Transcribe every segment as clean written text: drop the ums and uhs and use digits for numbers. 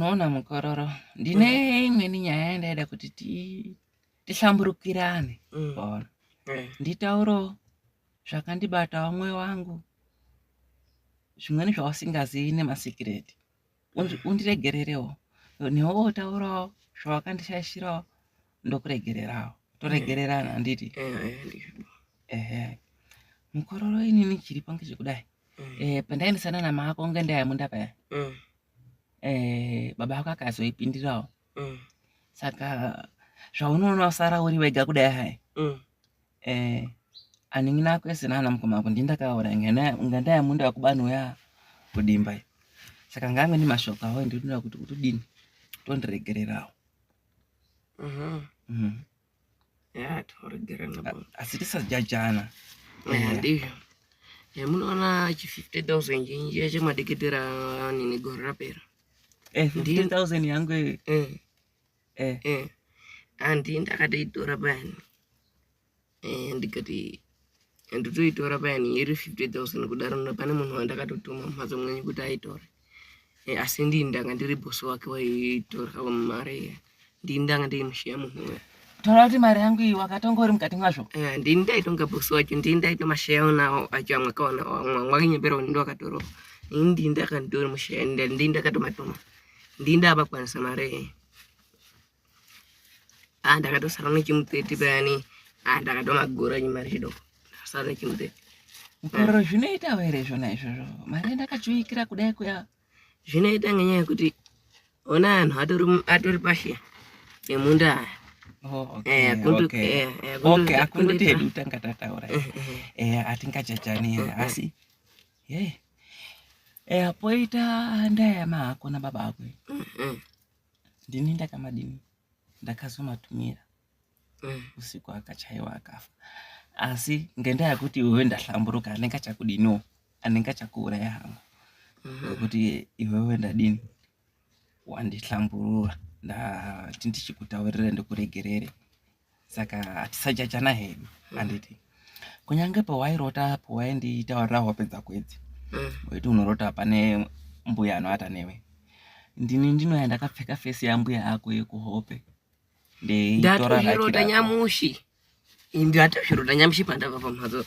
Unoona mukororo, ndine imweni nyaya yandaida kuti tihlamburukirane. Ona. Nditauro zvakandibatawo mwoyo wangu, zvimweni zvausingazivi nemasikireti. Undiregererewo. Newe wotaurawo zvawakandishaishirawo ndokuregererawo. Toregererana handiti? Ndizvo. Ehe. Mukororo inini chiripo ngechekudai. Pandaendesana namako ngendaa yemunda paya. Baba ako akazoipindirawo. Saka zvaunoona usara uri wega kudai hai. Anin'ina ako ese naana mukoma ako ndini ndakauraya ngendaa yemunda wekubani uya kudimba iyo. Saka ngaamweni mashoko awo ndinoda kuti utodini tondiregererawo. Ya, toregerana baba. Asi tisajajana. Ndizvo. Munoona chi 50,000 chenyu chiya chemadeketera nini gore rapera. 50,000 yangu iyi. Handi ndakatoitora payani. Ndikati ndotoitora payani iri 50,000 kudaro pane munhu wandakatotuma mumhatso mwenyu kuti aitore. Asi ndini ndanga ndiri bosi wake waitora mari iya. Ndini ndanga ndeimushiya munhu uya. Taura kuti mari yangu iyi wakatonga uri mukati mwazvo. Ndini ndaitonga bosi wacho, ndini ndaitomasheya nawo acho amwe akaona amwe akanyeperwa kuti ndo akatorowa. Ini ndini ndakanditori musheya, ndini ndakatomatuma. Ndini ndavakwanisa mari iyi. Ah, ndakatosara nechimuteti payani. Ah, ndakatomagura chimari chidoko. Ndakasara nechimuteti. Mukororo zvinoitawo here zvona izvozvo? Mari yandakachuikira kudai kuya. Zvinoita ngenyaya yekuti ona anhu atori pashi emunda aya. Oh, okay, okay. Okay, akundoti hedu tanga tataura. Hatingajajani asi. Hey. Poita ndaa yamahako nababa ako. Ndini ndakamadini ndakazomatumira usiku akachaiwa akafa. Asi ngendaa yekuti iwewe ndahlamburuka handingachakudiniwo, handingachakuuraya hangu. Ngekuti iwewe ndadini wandihlamburura ndati ndichikutaurira ndikuregerere. Saka hatisajajana hedu handiti. Kunyange pawairota pawainditaurira hope dzako idzi waiti unorota pane mbuya anoata newe. Ndini ndinouya ndakapfeka fesi yambuya ako yekuhope ndeitora raki Ndatozvirota rako. nyamushi. Ndatozvirota nyamushi pandabva pamhatso.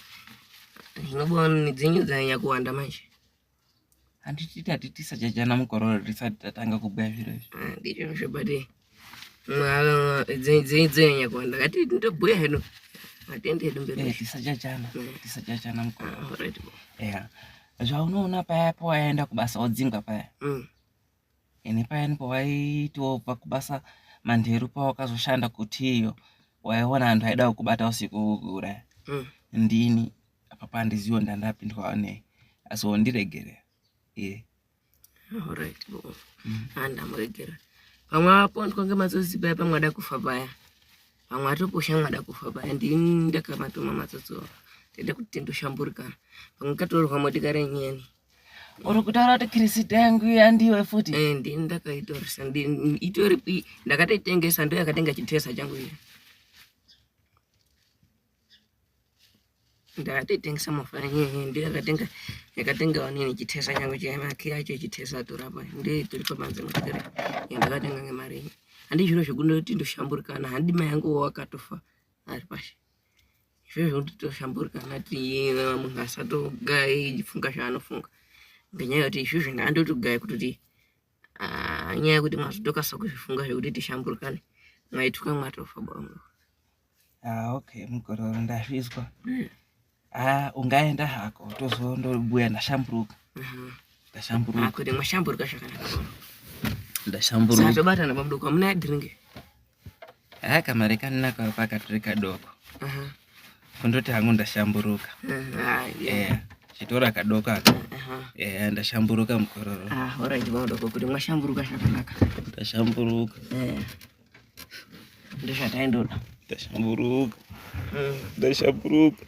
Zvinobona dzenyu dzanyanya kuwanda manje. Handiti tati tisajajana mukororo tisati tatanga kubhuya zviro izvi. Ndizvozvo but dzenyu dzanyanya kuwanda. Ngati ndobhuya hedu. Ngatiende hedu mberi. Tisajajana, tisajajana mukororo. Alright. Eya. Zvaunoona paya pawaenda kubasa wodzingwa paya. Ene payani pawaiti wobva kubasa manheru pawakazoshanda kutiyo waiona antu aida kukubata usiku kuuraya. Ndini apa pandiziwo ndandapindwa nei asi wondiregerera. Alright. Ndamuregera. Pamwe apondwa ngematsotsi paya pamwe ada kufa paya. Pamwe atoposha mwada kufa paya. Ndini ndakamatuma matsotsi awa. Ndaida kuti tindoshamburikana. Pamwe katorwa motikari nyeni. Uri kutaura kuti Krisita yangu yandiwe futi? Ndini ndakaitoresa. Itori ndakatoitengesa ndo yakatenga chitesa changu iya. Ndakatoitengesa movha nyenye ndiyo yakatenga yakatenga nini chitesa changu chiya maki acho chitesa atorapa ndiyo itori pabanze motikari yandakatenga ngemari iyi. Handi zviro zvekundoti ndoshamburikana handi mai angu wakatofa ari pashi. Zviro zvekuti toshamburikana munhu asatogaya eifunga zvaanofunga ngenyaya yekuti izvozvo ndandotogaya kutoti nyaya yekuti mwazotokasa kuzvifunga zvekuti tishamburikane mwaituka mwatofa bwangu. Okay, mukororo ndazvizwa. Ungaenda hako tozondobuya ndashamburuka. Ndashamburuka. Kuti mwashamburuka zvakanaka baba. Ndashamburuka. Saka tobatana pamudoko hamuna drink. Kamari kanaka pakatori kadoko. Kundoti hangu ndashamburuka. Chitora kadoko aka. Ndashamburuka mukororo. Alright bamudoko kuti mwashamburuka zvakanaka. Ndashamburuka. Ndozvataindoda. Ndashamburuka. Ndashamburuka.